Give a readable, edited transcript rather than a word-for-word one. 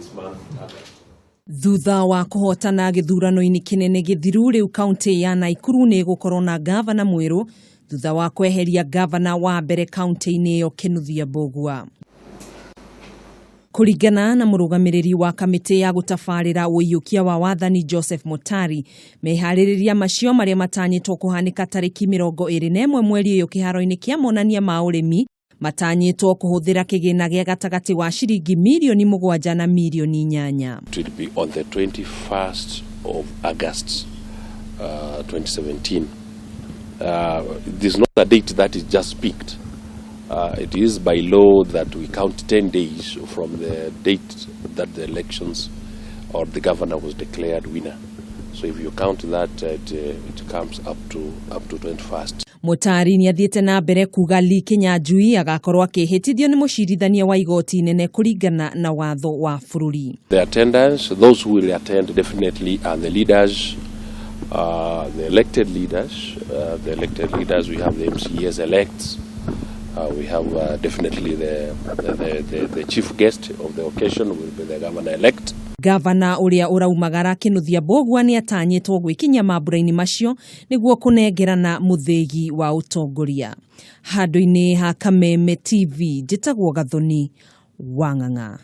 This month, August. Thutha wa kũhotana gĩthurano-inĩ kĩnene gĩthiru, rĩu kaunti ya Naikuru nĩ ĩgũkorwo na gavana mwerũ thutha wa kweheria gavana wa mbere kaunti-inĩ ĩyo, Kinuthia Mbugua. Kũringana na mũrũgamĩrĩri wa kamĩtĩ ya gũtabarĩra ũiyũkia wa wathani, Joseph Motari, meharĩrĩria macio marĩa matanyĩtwo kũhanĩka tarĩki 21 mweri ũyũ kĩharo-inĩ kĩa monania ma ũrĩmi, matanyĩtwo kũhũthĩra kĩgĩna gĩa gatagatĩ wa ciringi mirioni 7 na mirioni 8. It will be on the 21st of August 2017. It is not a date that is just picked. It is by law that we count 10 days from the date that the elections or the governor was declared winner. So if you count that, it comes up to 21st. Mutari nĩ athiĩte na mbere kuga Lee Kinyanjui agakorwo akĩhĩtithio nĩ mũcirithania wa igoti inene kũringana na watho wa bũrũri. The attendance, those who will attend definitely are the leaders, the elected leaders. The elected leaders, we have the MCAs elects. We have definitely the chief guest of the occasion will be the governor elect. Gavana ũrĩa ũraumagara, Kĩnuthia Mbugua, nĩ atanyĩtwo gwĩkinyia mambura-inĩ macio nĩguo kũnengerana mũthĩgi wa ũtongoria. Handũ-inĩ ha Kameme TV, njĩtagwo Gathoni Wang'ang'a.